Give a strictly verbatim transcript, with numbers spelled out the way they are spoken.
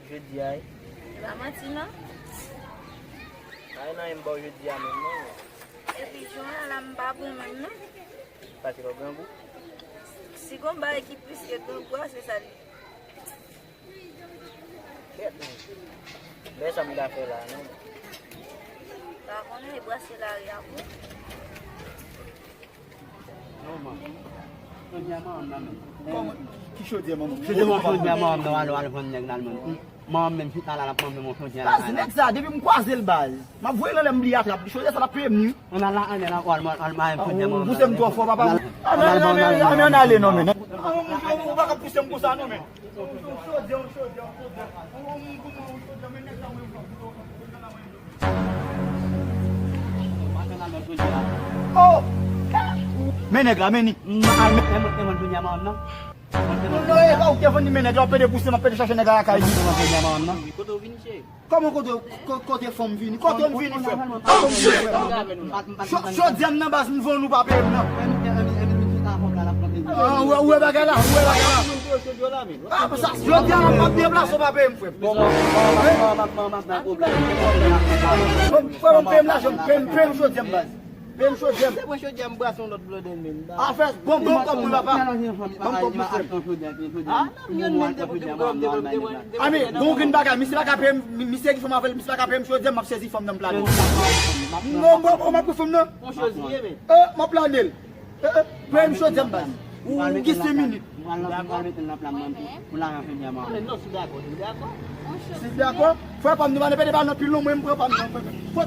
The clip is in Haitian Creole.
Jodi a, wi. Se pa manti, non. Pa gen anyen m ba w jodi a menm, non. Epi, jan w la, m pa bon menm, non. Pase w grangou. Si gon bagay ki plis ke grangou a, se sa li ye. Kèt, non. Men sa m ka fè la, non. Pa konnen, e brase lari a pou. Kòman? Ki chodyè manman? Chodyè manman, al, al jwenn nèg nan mwen. Manman menm chita la, l ap manman yon chodyè la. Baz, nèg sa, depi m kwaze l, baz. M ap voye l anlè, m bliye atrap li. Chodyè sa l ap peye m, wi. Ann al la, ann al ankò, al, al, al jwenn manman. Ou pouse m twò fò, papa. Ann al, ann al, ann al, ann ale, non, men. Ou pa ka pouse m konsa, non, men. Oh! Men nèg la, men ni. Non, e pa ou ki te vann li, men nèg la, w pede pouse m, ap pede chache nèg la lakay li. Kote w vini, cheri? Kòman kote, ko-, kote fanm vini? Kote m vini, frè m? Kote m vini, frè m? Cho-, chodyè m nan baz, m vann ou pa peye m nan. Ah, ou wè, ou wè bagay la, ou wè bagay la. Ah, sa, jodi a, m ap deplase, w pa peye m, frè m. Bon, frè m, peye m lajan m, peye m, peye m chodyè m, baz. Peye m chodyè m. Se mwen chodyè m brase yon lòt blòdè, men. Afè, bon, bon kòb mwen, papa. Bon kòb mwen, frè m. Ah, non, m jwenn men depi w te, w te, w te, w te, w te, a, men, gon grenn bagay, misye pa ka peye m, mi-, misye ki fè m avè l, misye pa ka peye m chodyè m, m ap sezi fanm nan m plane. Non, bon, bon, m ap pran fanm nan. Yon chodyè, men. Eh, m ap plane l. Eh, eh, peye m chodyè m, baz. Ou gen senk minit. Mwen al nan, mwen al mete l nan pla m nan pou, pou lajan fini a mwen. Non, si dakò, si dakò. Si dakò, frè pa m, nou pa repete pa nan pil non, mwen m pran pa m nan, frè. Frè.